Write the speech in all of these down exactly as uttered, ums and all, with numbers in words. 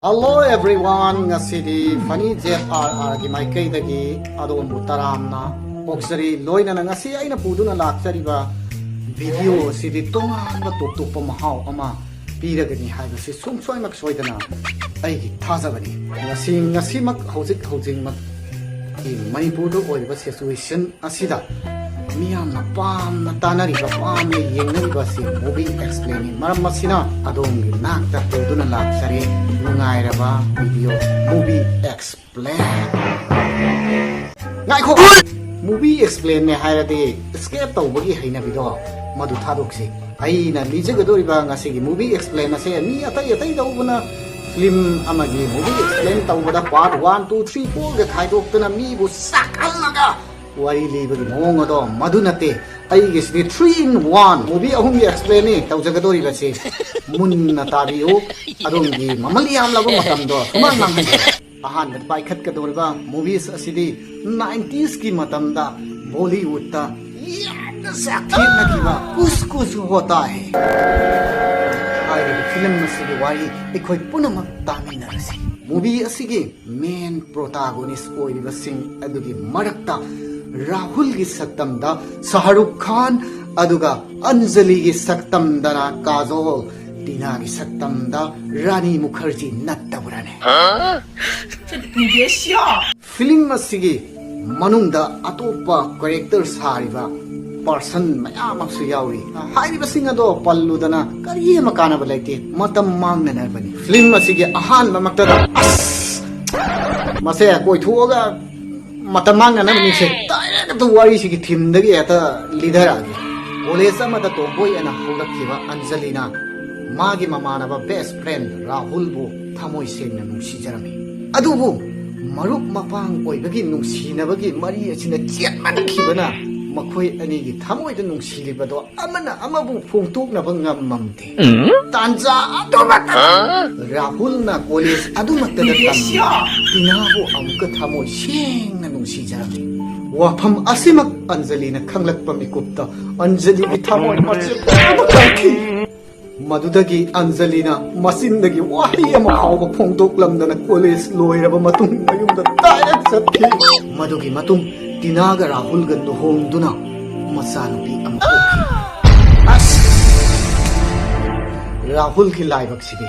Hello everyone, ꯉꯁꯤꯗꯤ Funny Jeff R R ꯒꯤ ꯃꯥꯏꯀꯩꯗꯒꯤ ꯑꯗꯣꯝꯕꯨ ꯇꯔꯥꯝꯅ ꯑꯣꯛꯆꯔꯤ꯫ ꯂꯣꯏꯅꯅ ꯉꯁꯤ ꯑꯩꯅ ꯄꯨꯗꯨꯅ ꯂꯥꯛꯆꯔꯤꯕ video ꯑꯁꯤꯗꯤ ꯇꯣꯉꯥꯟꯕ ꯇꯣꯞ ꯇꯣꯞꯄ ꯃꯍꯥꯎ ꯑꯃ ꯄꯤꯔꯒꯅꯤ ꯍꯥꯏꯕꯁꯤ ꯁꯨꯡꯁꯣꯏꯃꯛ ꯁꯣꯏꯗꯅ ꯑꯩꯒꯤ ꯊꯥꯖꯕꯅꯤ꯫ ꯉꯁꯤ, ꯉꯁꯤꯃꯛ, ꯍꯧꯖꯤꯛ ꯍꯧꯖꯤꯛꯃꯛꯀꯤ ꯃꯅꯤꯄꯨꯔꯗ ꯑꯣꯏꯔꯤꯕ situation ꯑꯁꯤꯗ ꯃꯤꯌꯥꯝꯅ ꯄꯥꯝꯅ ꯇꯥꯅꯔꯤꯕ, ꯄꯥꯝꯅ ꯌꯦꯡꯅꯔꯤꯕ ꯑꯁꯤ Movie Explain ꯅꯤ꯫ ꯃꯔꯝ ꯑꯁꯤꯅ ꯑꯗꯣꯝꯒꯤ ꯅꯥꯛꯇ ꯄꯨꯗꯨꯅ ꯂꯥꯛꯆꯔꯦ ꯅꯨꯡꯉꯥꯏꯔꯕ video Movie Explain꯫ ꯉꯥꯏꯈꯣ! Movie Explain ꯅꯦ ꯍꯥꯏꯔꯗꯤ skip ꯇꯧꯕꯒꯤ ꯍꯩꯅꯕꯤꯗꯣ ꯃꯗꯨ ꯊꯥꯗꯣꯛꯁꯤ꯫ ꯑꯩꯅ ꯂꯤꯖꯒꯗꯧꯔꯤꯕ ꯉꯁꯤꯒꯤ Movie Explain ꯑꯁꯦ ꯃꯤ ꯑꯇꯩ ꯑꯇꯩ ꯇꯧꯕꯅ film ꯑꯃꯒꯤ Movie Explain ꯇꯧꯕꯗ part one, two, three, four ꯒ ꯈꯥꯏꯗꯣꯛꯇꯨꯅ ꯃꯤꯕꯨ ꯆꯥꯛꯍꯜꯂꯒ ꯋꯥꯔꯤ ꯂꯤꯕꯒꯤ ꯃꯑꯣꯡ ꯑꯗꯣ ꯃꯗꯨ ꯅꯠꯇꯦ꯫ ꯑꯩꯒꯤꯁꯤꯗꯤ three in one, movie ꯑꯍꯨꯝꯒꯤ explain ꯅꯤ ꯇꯧꯖꯒꯗꯧꯔꯤꯕꯁꯤ꯫ ꯃꯨꯟꯅ ꯇꯥꯕꯤꯌꯨ, ꯑꯗꯣꯝꯒꯤ ꯃꯃꯜ ꯌꯥꯝꯂꯕ ꯃꯇꯝꯗꯣ ꯁꯨꯃꯥꯡ ꯃꯥꯡꯍꯟꯒꯅꯨ꯫ ꯑꯍꯥꯟꯕꯗ ꯄꯥꯏꯈꯠꯀꯗꯧꯔꯤꯕ movies ꯑꯁꯤꯗꯤ nineties ꯀꯤ ꯃꯇꯝꯗ Bollywood ꯇ ꯌꯥꯝꯅ ꯆꯥꯛꯊꯦꯛꯅꯈꯤꯕ ꯀꯨꯁ ꯀꯨꯁ ꯍꯣꯇꯥ ꯍꯦ ꯍꯥꯏꯔꯤꯕ film ꯑꯁꯤꯒꯤ ꯋꯥꯔꯤ ꯑꯩꯈꯣꯏ ꯄꯨꯝꯅꯃꯛ ꯇꯥꯃꯤꯟꯅꯔꯁꯤ꯫ Movie ꯑꯁꯤꯒꯤ main protagonist ꯑꯣꯏꯔꯤꯕꯁꯤꯡ ꯑꯗꯨꯒꯤ ꯃꯔꯛꯇ ꯔꯥꯍꯨꯜꯒꯤ ꯁꯛꯇꯝꯗ ꯁꯥꯍꯔꯨꯈ ꯈꯥꯟ, ꯑꯗꯨꯒ ꯑꯟꯖꯂꯤꯒꯤ ꯁꯛꯇꯝꯗꯅ ꯀꯥꯖꯣꯜ, ꯇꯤꯅꯥꯒꯤ ꯁꯛꯇꯝꯗ ꯔꯥꯅꯤ ꯃꯨꯈꯔꯖꯤ ꯅꯠꯇꯕ꯭ꯔꯥꯅꯦ? Film ꯑꯁꯤꯒꯤ ꯃꯅꯨꯡꯗ ꯑꯇꯣꯞꯄ character ꯁꯥꯔꯤꯕ person ꯃꯌꯥꯝ ꯑꯃꯁꯨ ꯌꯥꯎꯔꯤ꯫ ꯍꯥꯏꯔꯤꯕꯁꯤꯡ ꯑꯗꯣ ꯄꯜꯂꯨꯗꯅ ꯀꯔꯤ ꯑꯃ ꯀꯥꯟꯅꯕ ꯂꯩꯇꯦ, ꯃꯇꯝ ꯃꯥꯡꯅꯅꯕꯅꯤ꯫ Film ꯑꯁꯤꯒꯤ ꯑꯍꯥꯟꯕꯃꯛꯇꯗ ꯑꯁ! ꯃꯁꯦ ꯀꯣꯏꯊꯣꯛꯑꯒ ꯃꯇꯝ ꯃꯥꯡꯅꯅꯕꯅꯤꯁꯦ꯫ Direct ꯑꯗꯨꯝ ꯋꯥꯔꯤꯁꯤꯒꯤ theme ꯗꯒꯤ ꯍꯦꯛꯇ ꯂꯤꯊꯔꯛꯑꯒꯦ꯫ College ꯑꯃꯗ tomboy ꯑꯣꯏꯅ ꯍꯧꯔꯛꯈꯤꯕ ꯑꯟꯖꯂꯤꯅ ꯃꯥꯒꯤ ꯃꯃꯥꯟꯅꯕ best friend ꯔꯥꯍꯨꯜꯕꯨ ꯊꯃꯣꯏ ꯁꯦꯡꯅ ꯅꯨꯡꯁꯤꯖꯔꯝꯃꯤ꯫ ꯑꯗꯨꯕꯨ ꯃꯔꯨꯞ ꯃꯄꯥꯡ ꯑꯣꯏꯕꯒꯤ ꯅꯨꯡꯁꯤꯅꯕꯒꯤ ꯃꯔꯤ ꯑꯁꯤꯅ ꯆꯦꯠꯃꯟꯈꯤꯕꯅ ꯃꯈꯣꯏ ꯑꯅꯤꯒꯤ ꯊꯃꯣꯏꯗ ꯅꯨꯡꯁꯤꯔꯤꯕꯗꯣ ꯑꯃꯅ ꯑꯃꯕꯨ ꯐꯣꯡꯗꯣꯛꯅꯕ ꯉꯝꯃꯝꯗꯦ꯫ ꯇꯥꯟꯖꯥ ꯑꯗꯨꯃꯛꯇꯗ ꯔꯥꯍꯨꯜꯅ college ꯑꯗꯨꯃꯛꯇꯗ ꯇꯝꯕ ꯇꯤꯅꯥꯕꯨ ꯑꯃꯨꯛꯀ ꯊꯃꯣꯏ ꯁꯦꯡꯅ ꯅꯨꯡꯁꯤꯖꯔꯝꯃꯤ꯫ ꯋꯥꯐꯝ ꯑꯁꯤꯃꯛ ꯑꯟꯖꯂꯤꯅ ꯈꯪꯂꯛꯄ ꯃꯤꯀꯨꯞꯇ ꯑꯟꯖꯂꯤꯒꯤ ꯊꯃꯣꯏ ꯃꯆꯦꯠ ꯑꯃ ꯀꯥꯏꯈꯤ꯫ ꯃꯗꯨꯗꯒꯤ ꯑꯟꯖꯂꯤꯅ ꯃꯆꯤꯟꯗꯒꯤ ꯋꯥꯍꯩ ꯑꯃ ꯐꯥꯎꯕ ꯐꯣꯡꯗꯣꯛꯂꯝꯗꯅ ꯀꯣꯂꯦꯖ ꯂꯣꯏꯔꯕ ꯃꯇꯨꯡ ꯃꯌꯨꯝꯗ ꯗꯥꯏꯔꯦꯛ ꯆꯠꯈꯤ꯫ ꯃꯗꯨꯒꯤ ꯃꯇꯨꯡ ꯇꯤꯅꯥꯒ ꯔꯥꯍꯨꯜꯒ ꯂꯨꯍꯣꯡꯗꯨꯅ ꯃꯆꯥꯅꯨꯄꯤ ꯑꯃ ꯄꯣꯛꯈꯤ꯫ ꯑꯁ! ꯔꯥꯍꯨꯜꯒꯤ ꯂꯥꯏꯕꯛꯁꯤꯗꯤ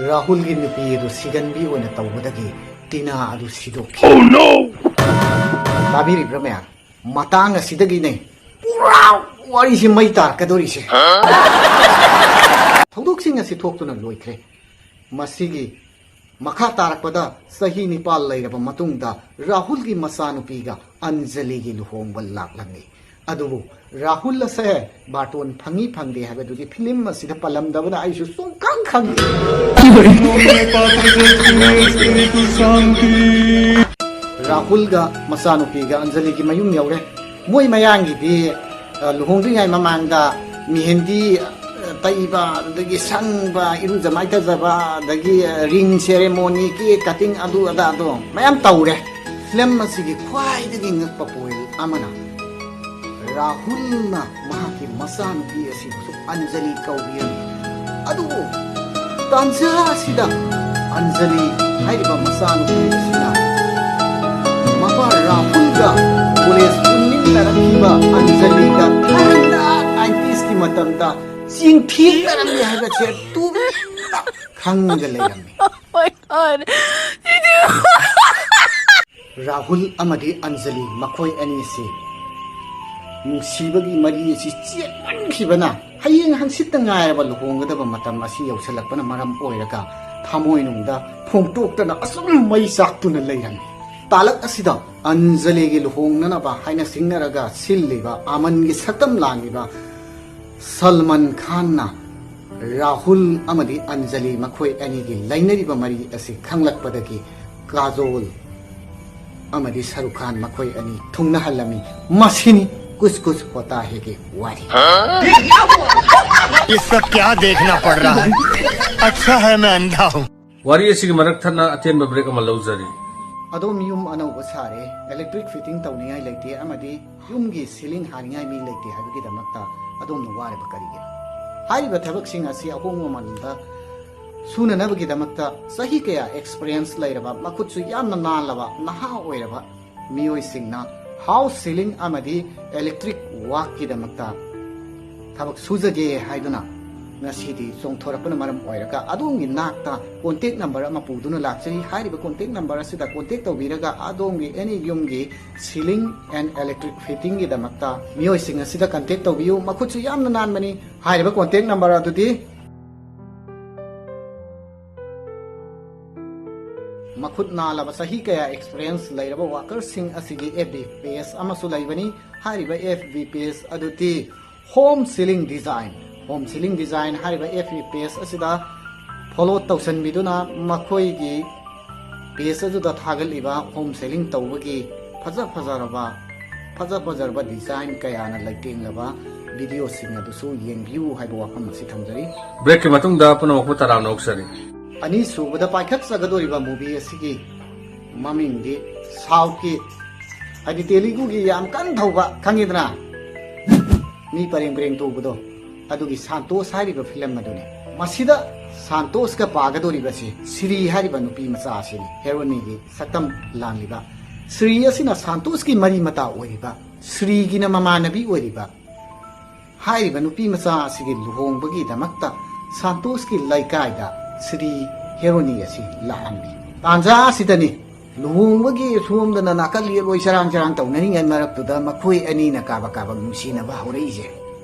ꯔꯥꯍꯨꯜꯒꯤ ꯅꯨꯄꯤ ꯑꯗꯨ ꯁꯤꯒꯟꯕꯤ ꯑꯣꯏꯅ ꯇꯧꯕꯗꯒꯤ ꯇꯤꯅꯥ ꯑꯗꯨ ꯁꯤꯗꯣꯛꯈꯤ꯫ ꯇꯥꯕꯤꯔꯤꯕ꯭ꯔꯥ ꯃꯌꯥꯝ? ꯃꯇꯥꯡ ꯑꯁꯤꯗꯒꯤꯅꯦ ꯄꯨꯔꯥ ꯋꯥꯔꯤꯁꯤ ꯃꯩ ꯇꯥꯔꯛꯀꯗꯧꯔꯤꯁꯦ꯫ ꯊꯧꯗꯣꯛꯁꯤꯡ ꯑꯁꯤ ꯊꯣꯛꯇꯨꯅ ꯂꯣꯏꯈ꯭ꯔꯦ꯫ ꯃꯁꯤꯒꯤ ꯃꯈꯥ ꯇꯥꯔꯛꯄꯗ ꯆꯍꯤ ꯅꯤꯄꯥꯜ ꯂꯩꯔꯕ ꯃꯇꯨꯡꯗ ꯔꯥꯍꯨꯜꯒꯤ ꯃꯆꯥꯅꯨꯄꯤꯒ ꯑꯟꯖꯂꯤꯒꯤ ꯂꯨꯍꯣꯡꯕ ꯂꯥꯛꯂꯝꯃꯤ꯫ ꯑꯗꯨꯕꯨ ꯔꯥꯍꯨꯜ ꯑꯁꯦ ꯕꯥꯔꯇꯣꯟ ꯐꯪꯉꯤ ꯐꯪꯗꯦ ꯍꯥꯏꯕꯗꯨꯗꯤ ꯐꯤꯂꯝ ꯑꯁꯤꯗ ꯄꯜꯂꯝꯗꯕꯅ ꯑꯩꯁꯨ ꯁꯨꯡꯈꯪ ꯈꯪꯗꯦ꯫ ꯔꯥꯍꯨꯜꯒ ꯃꯆꯥꯅꯨꯄꯤꯒ ꯑꯟꯖꯂꯤꯒꯤ ꯃꯌꯨꯝ ꯌꯧꯔꯦ꯫ ꯃꯣꯏ ꯃꯌꯥꯝꯒꯤꯗꯤ, ꯑ, ꯂꯨꯍꯣꯡꯗ꯭ꯔꯤꯉꯩ ꯃꯃꯥꯡꯗ ꯃꯤꯍꯦꯟꯗꯤ, ꯑ, ꯇꯩꯕ, ꯑꯗꯒꯤ ꯁꯪꯕ, ꯏꯔꯨꯖ ꯃꯥꯏꯊꯖꯕ, ꯑꯗꯒꯤ, ꯑ, ring ceremony, cake cutting, ꯑꯗꯨ ꯑꯗꯥꯗꯣ ꯃꯌꯥꯝ ꯇꯧꯔꯦ꯫ ꯐꯤꯂꯝ ꯑꯁꯤꯒꯤ ꯈ꯭ꯋꯥꯏꯗꯒꯤ ꯉꯛꯄ ꯄꯣꯏꯟ ꯑꯃꯅ ꯔꯥꯍꯨꯜꯅ ꯃꯍꯥꯛꯀꯤ ꯃꯆꯥꯅꯨꯄꯤ ꯑꯁꯤꯕꯨꯁꯨ ꯑꯟꯖꯂꯤ ꯀꯧꯕꯤꯔꯝꯃꯤ꯫ ꯑꯗꯨꯕꯨ ꯇꯥꯟꯖꯥ ꯑꯁꯤꯗ ꯑꯟꯖꯂꯤ ꯍꯥꯏꯔꯤꯕ ꯃꯆꯥꯅꯨꯄꯤ ꯑꯁꯤꯅ ꯃꯄꯥ ꯔꯥꯍꯨꯜꯒ ꯀꯣꯂꯦꯖ ꯄꯨꯟꯃꯤꯟꯅꯔꯛꯈꯤꯕ ꯑꯟꯖꯂꯤꯒ ꯊꯥꯏꯅ ꯅꯥꯏꯟꯇꯤꯁꯀꯤ ꯃꯇꯝꯗ ꯆꯤꯡꯊꯦꯡꯅꯔꯝꯃꯤ ꯍꯥꯏꯕꯁꯦ ꯇꯨꯃꯤꯟꯅ ꯈꯪꯉꯒ ꯂꯩꯔꯝꯃꯤ꯫ Oh my God. ꯔꯥꯍꯨꯜ ꯑꯃꯗꯤ ꯑꯟꯖꯂꯤ ꯃꯈꯣꯏ ꯑꯅꯤꯁꯤ ꯅꯨꯡꯁꯤꯕꯒꯤ ꯃꯔꯤ ꯑꯁꯤ ꯆꯦꯠꯃꯟꯈꯤꯕꯅ ꯍꯌꯦꯡ ꯍꯪꯆꯤꯠꯇ ꯉꯥꯏꯔꯕ ꯂꯨꯍꯣꯡꯒꯗꯕ ꯃꯇꯝ ꯑꯁꯤ ꯌꯧꯁꯤꯜꯂꯛꯄꯅ ꯃꯔꯝ ꯑꯣꯏꯔꯒ ꯊꯃꯣꯏꯅꯨꯡꯗ ꯐꯣꯡꯗꯣꯛꯇꯅ ꯑꯁꯨꯝ ꯃꯩ ꯆꯥꯛꯇꯨꯅ ꯂꯩꯔꯝꯃꯤ꯫ ꯇꯥꯂꯛ ꯑꯁꯤꯗ ꯑꯟꯖꯂꯤꯒꯤ ꯂꯨꯍꯣꯡꯅꯅꯕ ꯍꯥꯏꯅ ꯁꯤꯡꯅꯔꯒ ꯁꯤꯜꯂꯤꯕ ꯑꯃꯟꯒꯤ ꯁꯛꯇꯝ ꯂꯥꯡꯂꯤꯕ ꯁꯜꯃꯥꯟ ꯈꯥꯟꯅ ꯔꯥꯍꯨꯜ ꯑꯃꯗꯤ ꯑꯟꯖꯂꯤ ꯃꯈꯣꯏ ꯑꯅꯤꯒꯤ ꯂꯩꯅꯔꯤꯕ ꯃꯔꯤ ꯑꯁꯤ ꯈꯪꯂꯛꯄꯗꯒꯤ ꯀꯥꯖꯣꯜ ꯑꯃꯗꯤ ꯁꯔꯨꯈ ꯈꯥꯟ ꯃꯈꯣꯏ ꯑꯅꯤ ꯊꯨꯡꯅꯍꯜꯂꯝꯃꯤ꯫ ꯃꯁꯤꯅꯤ ꯀꯨꯁ ꯀꯨꯁ ꯍꯣꯇꯥ ꯍꯦꯒꯤ ꯋꯥꯔꯤ꯫ ये सब क्या देखना पड़ रहा है? अच्छा है मैं अंधा हूँ। ꯋꯥꯔꯤ ꯑꯁꯤꯒꯤ ꯃꯔꯛ ꯊꯠꯅ ꯑꯇꯦꯟꯕ ꯕ꯭ꯔꯦꯛ ꯑꯃ ꯂꯧꯖꯔꯤ꯫ ꯑꯗꯣꯝ ꯌꯨꯝ ꯑꯅꯧꯕ ꯁꯥꯔꯦ, ꯏꯂꯦꯛꯇ꯭ꯔꯤꯛ ꯐꯤꯇꯤꯡ ꯇꯧꯅꯤꯡꯉꯥꯏ ꯂꯩꯇꯦ ꯑꯃꯗꯤ ꯌꯨꯝꯒꯤ ꯁꯤꯂꯤꯡ ꯍꯥꯅꯤꯡꯉꯥꯏ ꯃꯤ ꯂꯩꯇꯦ ꯍꯥꯏꯕꯒꯤꯗꯃꯛꯇ ꯑꯗꯣꯝꯅ ꯋꯥꯔꯤꯕ ꯀꯔꯤꯒꯤꯅꯣ? ꯍꯥꯏꯔꯤꯕ ꯊꯕꯛꯁꯤꯡ ꯑꯁꯤ ꯑꯍꯣꯡꯕ ꯃꯃꯜꯗ ꯁꯨꯅꯅꯕꯒꯤꯗꯃꯛꯇ ꯆꯍꯤ ꯀꯌꯥ ꯑꯦꯛꯁꯄꯤꯔꯤꯌꯦꯟꯁ ꯂꯩꯔꯕ, ꯃꯈꯨꯠꯁꯨ ꯌꯥꯝꯅ ꯅꯥꯜꯂꯕ ꯅꯍꯥ ꯑꯣꯏꯔꯕ ꯃꯤꯑꯣꯏꯁꯤꯡꯅ ꯍꯥꯎꯁ ꯁꯤꯂꯤꯡ ꯑꯃꯗꯤ ꯏꯂꯦꯛꯇ꯭ꯔꯤꯛ ꯋꯥꯛꯀꯤꯗꯃꯛꯇ ꯊꯕꯛ ꯁꯨꯖꯒꯦ ꯍꯥꯏꯗꯨꯅ ꯉꯁꯤꯗꯤ ꯆꯣꯡꯊꯣꯔꯛꯄꯅ ꯃꯔꯝ ꯑꯣꯏꯔꯒ ꯑꯗꯣꯝꯒꯤ ꯅꯥꯛꯇ ꯀꯣꯟꯇꯦꯛ ꯅꯝꯕꯔ ꯑꯃ ꯄꯨꯗꯨꯅ ꯂꯥꯛꯆꯔꯤ꯫ ꯍꯥꯏꯔꯤꯕ ꯀꯣꯟꯇꯦꯛ ꯅꯝꯕꯔ ꯑꯁꯤꯗ ꯀꯣꯟꯇꯦꯛ ꯇꯧꯕꯤꯔꯒ ꯑꯗꯣꯝꯒꯤ ꯑꯦꯅꯤ ꯌꯨꯝꯒꯤ ꯁꯤꯂꯤꯡ ꯑꯦꯟ ꯏꯂꯦꯛꯇ꯭ꯔꯤꯛ ꯐꯤꯠꯇꯤꯡꯒꯤꯗꯃꯛꯇ ꯃꯤꯑꯣꯏꯁꯤꯡ ꯑꯁꯤꯗ ꯀꯟꯇꯦꯛ ꯇꯧꯕꯤꯌꯨ꯫ ꯃꯈꯨꯠꯁꯨ ꯌꯥꯝꯅ ꯅꯥꯟꯕꯅꯤ꯫ ꯍꯥꯏꯔꯤꯕ ꯀꯣꯟꯇꯦꯛ ꯅꯝꯕꯔ ꯑꯗꯨꯗꯤ ꯃꯈꯨꯠ ꯅꯥꯜꯂꯕ, ꯆꯍꯤ ꯀꯌꯥ ꯑꯦꯛꯁꯄꯤꯔꯤꯌꯦꯟꯁ ꯂꯩꯔꯕ ꯋꯥꯀꯔꯁꯤꯡ ꯑꯁꯤꯒꯤ ꯑꯦꯐ ꯕꯤ ꯄꯦꯖ ꯑꯃꯁꯨ ꯂꯩꯕꯅꯤ꯫ ꯍꯥꯏꯔꯤꯕ ꯑꯦꯐ ꯕꯤ ꯄꯦꯖ ꯑꯗꯨꯗꯤ home ceiling design, home ceiling design ꯍꯥꯏꯔꯤꯕ ꯑꯦꯐ ꯕꯤ ꯄꯦꯖ ꯑꯁꯤꯗ ꯐꯣꯂꯣ ꯇꯧꯁꯟꯕꯤꯗꯨꯅ ꯃꯈꯣꯏꯒꯤ ꯄꯦꯖ ꯑꯗꯨꯗ ꯊꯥꯒꯠꯂꯤꯕ ꯍꯣꯝ ꯁꯤꯂꯤꯡ ꯇꯧꯕꯒꯤ ꯐꯖ ꯐꯖꯔꯕ, ꯐꯖ ꯐꯖꯔꯕ ꯗꯤꯖꯥꯏꯟ ꯀꯌꯥꯅ ꯂꯩꯇꯦꯡꯂꯕ ꯚꯤꯗꯤꯑꯣꯁꯤꯡ ꯑꯗꯨꯁꯨ ꯌꯦꯡꯕꯤꯌꯨ ꯍꯥꯏꯕ ꯋꯥꯐꯝ ꯑꯁꯤ ꯊꯝꯖꯔꯤ꯫ ꯕ꯭ꯔꯦꯛꯀꯤ ꯃꯇꯨꯡꯗ ꯄꯨꯝꯅꯃꯛꯄꯨ ꯇꯔꯥꯝꯅ ꯑꯣꯛꯆꯔꯤ꯫ ꯑꯅꯤꯁꯨꯕꯗ ꯄꯥꯏꯈꯠꯆꯒꯗꯧꯔꯤꯕ ꯃꯨꯚꯤ ꯑꯁꯤꯒꯤ ꯃꯃꯤꯡꯗꯤ ꯁꯥꯎꯠꯀꯤ, ꯍꯥꯏꯗꯤ ꯇꯦꯂꯤꯒꯨꯒꯤ ꯌꯥꯝ ꯀꯟ ꯊꯧꯕ, ꯈꯪꯉꯤꯗꯅ, ꯃꯤ ꯄꯔꯦꯡ ꯄꯔꯦꯡ ꯇꯧꯕꯗꯣ, ꯑꯗꯨꯒꯤ ꯁꯥꯟꯇꯣꯁ ꯍꯥꯏꯔꯤꯕ ꯐꯤꯂꯝ ꯑꯗꯨꯅꯤ꯫ ꯃꯁꯤꯗ ꯁꯥꯟꯇꯣꯁꯀ ꯄꯥꯒꯗꯧꯔꯤꯕꯁꯤ ꯁ꯭ꯔꯤ ꯍꯥꯏꯔꯤꯕ ꯅꯨꯄꯤ ꯃꯆꯥ ꯑꯁꯤꯅꯤ, ꯍꯦꯔꯣꯅꯤꯒꯤ ꯁꯛꯇꯝ ꯂꯥꯡꯂꯤꯕ꯫ ꯁ꯭ꯔꯤ ꯑꯁꯤꯅ ꯁꯥꯟꯇꯣꯁꯀꯤ ꯃꯔꯤ ꯃꯇꯥ ꯑꯣꯏꯔꯤꯕ, ꯁ꯭ꯔꯤꯒꯤꯅ ꯃꯃꯥꯟꯅꯕꯤ ꯑꯣꯏꯔꯤꯕ꯫ ꯍꯥꯏꯔꯤꯕ ꯅꯨꯄꯤ ꯃꯆꯥ ꯑꯁꯤꯒꯤ ꯂꯨꯍꯣꯡꯕꯒꯤꯗꯃꯛꯇ ꯁꯥꯟꯇꯣꯁꯀꯤ ꯂꯩꯀꯥꯏꯗ ꯁ꯭ꯔꯤ ꯍꯦꯔꯣꯅꯤ ꯑꯁꯤ ꯂꯥꯛꯑꯝꯃꯤ꯫ ꯇꯥꯟꯖꯥ ꯑꯁꯤꯗꯅꯤ ꯂꯨꯍꯣꯡꯕꯒꯤ ꯁꯣꯝꯗꯅ ꯅꯥꯀꯜ ꯌꯦꯠꯂꯣꯏ ꯆꯔꯥꯡ ꯆꯔꯥꯡ ꯇꯧꯅꯔꯤꯉꯩ ꯃꯔꯛꯇꯨꯗ ꯃꯈꯣꯏ ꯑꯅꯤꯅ ꯀꯥꯕꯛ ꯀꯥꯕꯛ ꯅꯨꯡꯁꯤꯅꯕ ꯍꯧꯔꯛꯏꯁꯦ꯫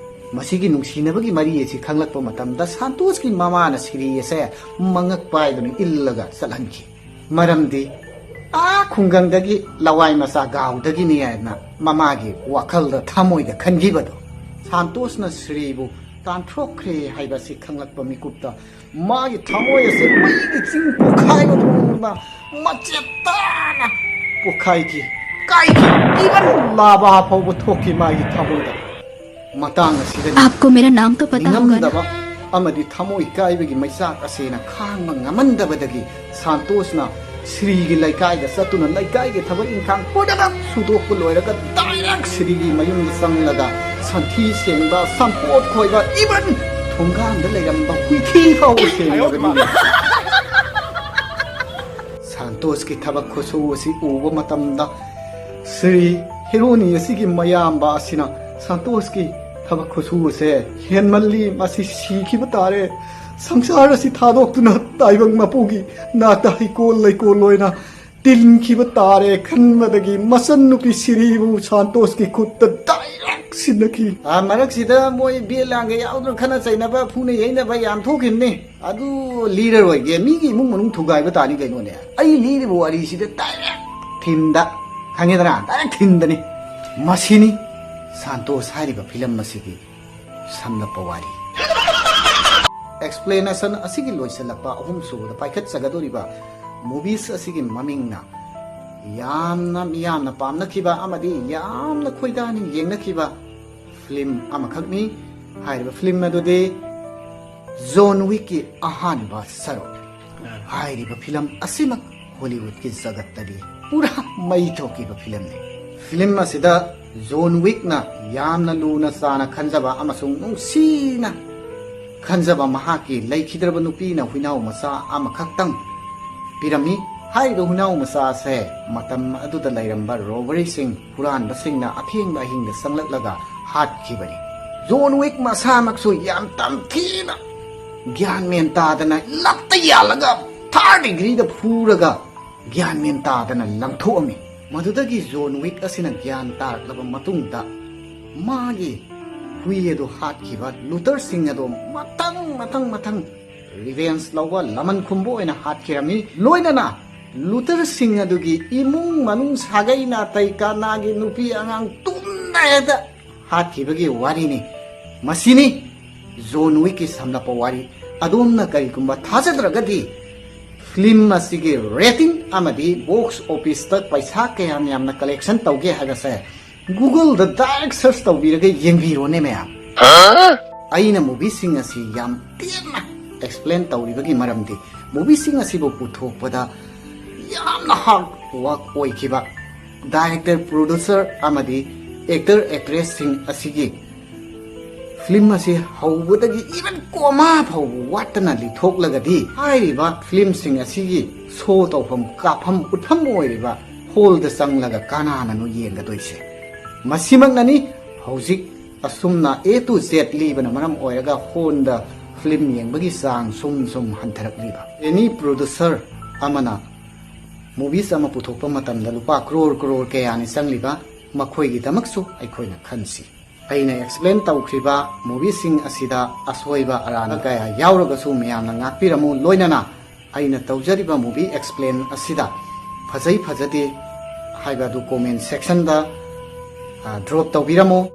ꯃꯁꯤꯒꯤ ꯅꯨꯡꯁꯤꯅꯕꯒꯤ ꯃꯔꯤ ꯑꯁꯤ ꯈꯪꯂꯛꯄ ꯃꯇꯝꯗ ꯁꯥꯟꯇꯣꯁꯀꯤ ꯃꯃꯥꯅ ꯁ꯭ꯔꯤ ꯑꯁꯦ ꯃꯉꯛ ꯄꯥꯏꯗꯨꯅ ꯏꯜꯂꯒ ꯆꯠꯍꯟꯈꯤ꯫ ꯃꯔꯝꯗꯤ ꯑꯥ ꯈꯨꯡꯒꯪꯗꯒꯤ ꯂꯋꯥꯏ ꯃꯆꯥ ꯒꯥꯎꯗꯒꯤꯅꯤ ꯍꯥꯏꯅ ꯃꯃꯥꯒꯤ ꯋꯥꯈꯜꯗ, ꯊꯃꯣꯏꯗ ꯈꯟꯈꯤꯕꯗꯣ ꯁꯥꯟꯇꯣꯁꯅ ꯁ꯭ꯔꯤꯕꯨ ꯇꯥꯟꯊꯣꯛꯈ꯭ꯔꯦ ꯍꯥꯏꯕꯁꯤ ꯈꯪꯂꯛꯄ ꯃꯤꯀꯨꯞꯇ ꯃꯥꯒꯤ ꯊꯃꯣꯏ ꯑꯁꯤ ꯃꯩꯒꯤ ꯆꯤꯡ ꯄꯣꯈꯥꯏꯕꯒꯨꯝꯅ ꯃꯆꯦꯠ ꯇꯥꯅ ꯄꯣꯈꯥꯏꯈꯤ, ꯀꯥꯏꯈꯤ꯫ ꯏꯚꯟ ꯂꯥꯕꯥ ꯐꯥꯎꯕ ꯊꯣꯛꯈꯤ ꯃꯥꯒꯤ ꯊꯃꯣꯏꯗ꯫ ꯃꯇꯥꯡ ꯑꯁꯤꯗꯅꯤ आपको मेरा नाम तो पता होगा ना? ꯅꯤꯡꯉꯝꯗꯕ ꯑꯃꯗꯤ ꯊꯃꯣꯏ ꯀꯥꯏꯕꯒꯤ ꯃꯩꯆꯥꯛ ꯑꯁꯤꯅ ꯈꯥꯡꯕ ꯉꯝꯃꯟꯗꯕꯗꯒꯤ ꯁꯥꯟꯇꯣꯁꯅ ꯁ꯭ꯔꯤꯒꯤ ꯂꯩꯀꯥꯏꯗ ꯆꯠꯇꯨꯅ ꯂꯩꯀꯥꯏꯒꯤ ꯊꯕꯛ ꯏꯪꯈꯥꯡ ꯄꯨꯝꯅꯃꯛ ꯁꯨꯗꯣꯛꯄ ꯂꯣꯏꯔꯒ ꯗꯥꯏꯔꯦꯛ ꯁ꯭ꯔꯤꯒꯤ ꯃꯌꯨꯝꯗ ꯆꯪꯂꯒ ꯁꯟꯊꯤ ꯁꯦꯡꯕ, ꯁꯝꯄꯣꯠ ꯈꯣꯏꯕ, ꯏꯚꯟ ꯈꯣꯡꯒꯥꯡꯗ ꯂꯩꯔꯝꯕ ꯍꯨꯏꯊꯤ ꯐꯥꯎꯕ ꯁꯦꯡꯂꯕꯅꯤ꯫ ꯁꯥꯟꯇꯣꯁꯀꯤ ꯊꯕꯛ ꯈꯨꯁꯨ ꯑꯁꯤ ꯎꯕ ꯃꯇꯝꯗ ꯁ꯭ꯔꯤ ꯍꯦꯔꯣꯅꯤ ꯑꯁꯤꯒꯤ ꯃꯌꯥꯝꯕ ꯑꯁꯤꯅ ꯁꯥꯟꯇꯣꯁꯀꯤ ꯊꯕꯛ ꯈꯨꯁꯨ ꯑꯁꯦ ꯍꯦꯟꯃꯜꯂꯤ, ꯃꯁꯤ ꯁꯤꯈꯤꯕ ꯇꯥꯔꯦ, ꯁꯪꯁꯥꯔ ꯑꯁꯤ ꯊꯥꯗꯣꯛꯇꯨꯅ ꯇꯥꯏꯕꯪ ꯃꯄꯨꯒꯤ ꯅꯥꯛꯇ ꯍꯩꯀꯣꯜ ꯂꯩꯀꯣꯜ ꯑꯣꯏꯅ ꯇꯤꯟꯈꯤꯕ ꯇꯥꯔꯦ ꯈꯟꯕꯗꯒꯤ ꯃꯆꯟꯅꯨꯄꯤ ꯁꯤꯔꯤꯕꯨ ꯁꯥꯟꯇꯣꯁꯀꯤ ꯈꯨꯠꯇ ꯗꯥꯏꯔꯦꯛ ꯁꯤꯟꯅꯈꯤ꯫ ꯑꯥ, ꯃꯔꯛꯁꯤꯗ ꯃꯣꯏ ꯕꯦꯜ ꯂꯥꯡꯒ ꯌꯥꯎꯗꯨꯅ ꯈꯠꯅ ꯆꯩꯅꯕ, ꯐꯨꯅ ꯌꯩꯅꯕ ꯌꯥꯝ ꯊꯣꯛꯈꯤꯕꯅꯤ꯫ ꯑꯗꯨ ꯂꯤꯔꯔꯣꯏꯒꯦ, ꯃꯤꯒꯤ ꯏꯃꯨꯡ ꯃꯅꯨꯡ ꯊꯨꯒꯥꯏꯕ ꯇꯥꯅꯤ ꯀꯩꯅꯣꯅꯦ꯫ ꯑꯩ ꯂꯤꯔꯤꯕ ꯋꯥꯔꯤꯁꯤꯗ ꯗꯥꯏꯔꯦꯛ ꯊꯤꯝꯗ, ꯈꯪꯉꯦꯗꯅ, ꯗꯥꯏꯔꯦꯛ ꯊꯤꯝꯗꯅꯤ꯫ ꯃꯁꯤꯅꯤ ꯁꯥꯟꯇꯣꯁ ꯍꯥꯏꯔꯤꯕ ꯐꯤꯂꯝ ꯑꯁꯤꯒꯤ ꯁꯝꯂꯞꯄ ꯋꯥꯔꯤ꯫ ꯑꯦꯛꯁꯄ꯭ꯂꯦꯅꯦꯁꯟ ꯑꯁꯤꯒꯤ ꯂꯣꯏꯁꯤꯜꯂꯛꯄ ꯑꯍꯨꯝꯁꯨꯕꯗ ꯄꯥꯏꯈꯠꯆꯒꯗꯧꯔꯤꯕ ꯃꯨꯚꯤꯁ ꯑꯁꯤꯒꯤ ꯃꯃꯤꯡꯅ ꯌꯥꯝꯅ ꯃꯤꯌꯥꯝꯅ ꯄꯥꯝꯅꯈꯤꯕ ꯑꯃꯗꯤ ꯌꯥꯝꯅ ꯈꯣꯏꯗꯥꯅ ꯌꯦꯡꯅꯈꯤꯕ ꯐꯤꯂꯝ ꯑꯃꯈꯛꯅꯤ꯫ ꯍꯥꯏꯔꯤꯕ ꯐꯤꯂꯝ ꯑꯗꯨꯗꯤ ꯖꯣꯟ ꯋꯤꯛꯀꯤ ꯑꯍꯥꯟꯕ ꯁꯔꯨꯛ꯫ ꯍꯥꯏꯔꯤꯕ ꯐꯤꯂꯝ ꯑꯁꯤꯃꯛ ꯍꯣꯂꯤꯋꯨꯗꯀꯤ ꯖꯒꯠꯇꯗꯤ ꯄꯨꯔꯥ ꯃꯩ ꯊꯣꯛꯈꯤꯕ ꯐꯤꯂꯝꯅꯤ꯫ ꯐꯤꯂꯝ ꯑꯁꯤꯗ ꯖꯣꯟ ꯋꯤꯛꯅ ꯌꯥꯝꯅ ꯂꯨꯅ ꯆꯥꯅ ꯈꯟꯖꯕ ꯑꯃꯁꯨꯡ ꯅꯨꯡꯁꯤꯅ ꯈꯟꯖꯕ ꯃꯍꯥꯛꯀꯤ ꯂꯩꯈꯤꯗ꯭ꯔꯕ ꯅꯨꯄꯤꯅ ꯍꯨꯏꯅꯥꯎ ꯃꯆꯥ ꯑꯃꯈꯛꯇꯪ ꯄꯤꯔꯝꯃꯤ꯫ ꯍꯥꯏꯔꯤꯕ ꯍꯨꯏꯅꯥꯎ ꯃꯆꯥ ꯑꯁꯦ ꯃꯇꯝ ꯑꯗꯨꯗ ꯂꯩꯔꯝꯕ ꯔꯣꯕꯔꯤꯁꯤꯡ, ꯍꯨꯔꯥꯟꯕꯁꯤꯡꯅ ꯑꯊꯦꯡꯕ ꯑꯍꯤꯡꯗ ꯆꯪꯂꯛꯂꯒ ꯍꯥꯠꯈꯤꯕꯅꯤ꯫ ꯖꯣꯟ ꯋꯤꯛ ꯃꯁꯥꯃꯛꯁꯨ ꯌꯥꯝ ꯇꯝꯊꯤꯅ ꯒ꯭ꯌꯥꯟ ꯃꯦꯟ ꯇꯥꯗꯅ ꯂꯞꯇ ꯌꯥꯜꯂꯒ ꯊꯥꯔ ꯗꯤꯒ꯭ꯔꯤꯗ ꯐꯨꯔꯒ ꯒ꯭ꯌꯥꯟ ꯃꯦꯟ ꯇꯥꯗꯅ ꯂꯪꯊꯣꯛꯑꯝꯃꯤ꯫ ꯃꯗꯨꯗꯒꯤ ꯖꯣꯟ ꯋꯤꯛ ꯑꯁꯤꯅ ꯒ꯭ꯌꯥꯟ ꯇꯥꯔꯛꯂꯕ ꯃꯇꯨꯡꯗ ꯃꯥꯒꯤ ꯍꯨꯏ ꯑꯗꯨ ꯍꯥꯠꯈꯤꯕ ꯂꯨꯇꯔꯁꯤꯡ ꯑꯗꯨ ꯃꯊꯪ ꯃꯊꯪ ꯃꯊꯪ ꯔꯤꯚꯦꯟꯁ ꯂꯧꯕ, ꯂꯃꯟ ꯈꯨꯝꯕ ꯑꯣꯏꯅ ꯍꯥꯠꯈꯤꯔꯝꯃꯤ꯫ ꯂꯣꯏꯅꯅ ꯂꯨꯇꯔꯁꯤꯡ ꯑꯗꯨꯒꯤ ꯏꯃꯨꯡ ꯃꯅꯨꯡ, ꯁꯥꯒꯩ ꯅꯥꯇꯩ, ꯀꯅꯥꯒꯤ ꯅꯨꯄꯤ ꯑꯉꯥꯡ ꯇꯨꯝꯅ ꯍꯦꯛꯇ ꯍꯥꯠꯈꯤꯕꯒꯤ ꯋꯥꯔꯤꯅꯤ꯫ ꯃꯁꯤꯅꯤ ꯖꯣꯟ ꯋꯤꯛꯀꯤ ꯁꯝꯂꯞꯄ ꯋꯥꯔꯤ꯫ ꯑꯗꯣꯝꯅ ꯀꯔꯤꯒꯨꯝꯕ ꯊꯥꯖꯗ꯭ꯔꯒꯗꯤ ꯐꯤꯂꯝ ꯑꯁꯤꯒꯤ ꯔꯦꯇꯤꯡ ꯑꯃꯗꯤ ꯕꯣꯛꯁ ꯑꯣꯐꯤꯁꯇ ꯄꯩꯁꯥ ꯀꯌꯥꯝ ꯌꯥꯝꯅ ꯀꯂꯦꯛꯁꯟ ꯇꯧꯒꯦ ꯍꯥꯏꯕꯁꯦ ꯒꯨꯒꯜꯗ ꯗꯥꯏꯔꯦꯛ ꯁꯔꯆ ꯇꯧꯕꯤꯔꯒ ꯌꯦꯡꯕꯤꯔꯣꯅꯦ ꯃꯌꯥꯝ꯫ ꯑꯩꯅ ꯃꯨꯚꯤꯁꯤꯡ ꯑꯁꯤ ꯌꯥꯝ ꯇꯦꯟꯅ ꯑꯦꯛꯁꯄ꯭ꯂꯦꯟ ꯇꯧꯔꯤꯕꯒꯤ ꯃꯔꯝꯗꯤ ꯃꯨꯚꯤꯁꯤꯡ ꯑꯁꯤꯕꯨ ꯄꯨꯊꯣꯛꯄꯗ ꯌꯥꯝꯅ ꯍꯥꯔꯗ ꯋꯥꯔꯛ ꯑꯣꯏꯈꯤꯕ ꯗꯥꯏꯔꯦꯛꯇꯔ, ꯄ꯭ꯔꯣꯗ꯭ꯌꯨꯁꯔ ꯑꯃꯗꯤ ꯑꯦꯛꯇꯔ ꯑꯦꯛꯇ꯭ꯔꯦꯁꯁꯤꯡ ꯑꯁꯤꯒꯤ ꯐꯤꯂꯝ ꯑꯁꯤ ꯍꯧꯕꯗꯒꯤ even ꯀꯣꯃꯥ ꯐꯥꯎꯕ ꯋꯥꯠꯇꯅ ꯂꯤꯊꯣꯛꯂꯒꯗꯤ ꯍꯥꯏꯔꯤꯕ ꯐꯤꯂꯝꯁꯤꯡ ꯑꯁꯤꯒꯤ ꯁꯣ ꯇꯧꯐꯝ, ꯀꯥꯞꯐꯝ, ꯎꯠꯐꯝ ꯑꯣꯏꯔꯤꯕ ꯍꯣꯜꯗ ꯆꯪꯂꯒ ꯀꯅꯥꯅꯅꯣ ꯌꯦꯡꯒꯗꯣꯏꯁꯦ? ꯃꯁꯤꯃꯛꯅꯅꯤ ꯍꯧꯖꯤꯛ ꯑꯁꯨꯝꯅ A to Z ꯂꯤꯕꯅ ꯃꯔꯝ ꯑꯣꯏꯔꯒ ꯍꯣꯜꯗ ꯐꯤꯂꯝ ꯌꯦꯡꯕꯒꯤ ꯆꯥꯡ ꯁꯨꯝ ꯁꯨꯝ ꯍꯟꯊꯔꯛꯂꯤꯕ꯫ Any producer ꯑꯃꯅ movies ꯑꯃ ꯄꯨꯊꯣꯛꯄ ꯃꯇꯝꯗ ꯂꯨꯄꯥ ꯀ꯭ꯔꯣꯔ ꯀ꯭ꯔꯣꯔ ꯀꯌꯥꯅꯤ ꯆꯪꯂꯤꯕ, ꯃꯈꯣꯏꯒꯤꯗꯃꯛꯁꯨ ꯑꯩꯈꯣꯏꯅ ꯈꯟꯁꯤ꯫ ꯑꯩꯅ explain ꯇꯧꯈ꯭ꯔꯤꯕ movieꯁꯤꯡ ꯑꯁꯤꯗ ꯑꯁꯣꯏꯕ ꯑꯔꯥꯟꯕ ꯀꯌꯥ ꯌꯥꯎꯔꯒꯁꯨ ꯃꯌꯥꯝꯅ ꯉꯥꯛꯄꯤꯔꯝꯃꯨ꯫ ꯂꯣꯏꯅꯅ ꯑꯩꯅ ꯇꯧꯖꯔꯤꯕ movie explain ꯑꯁꯤꯗ ꯐꯖꯩ ꯐꯖꯗꯦ ꯍꯥꯏꯕ ꯑꯗꯨ comment sectionꯗ, ꯑ, drop ꯇꯧꯕꯤꯔꯝꯃꯨ꯫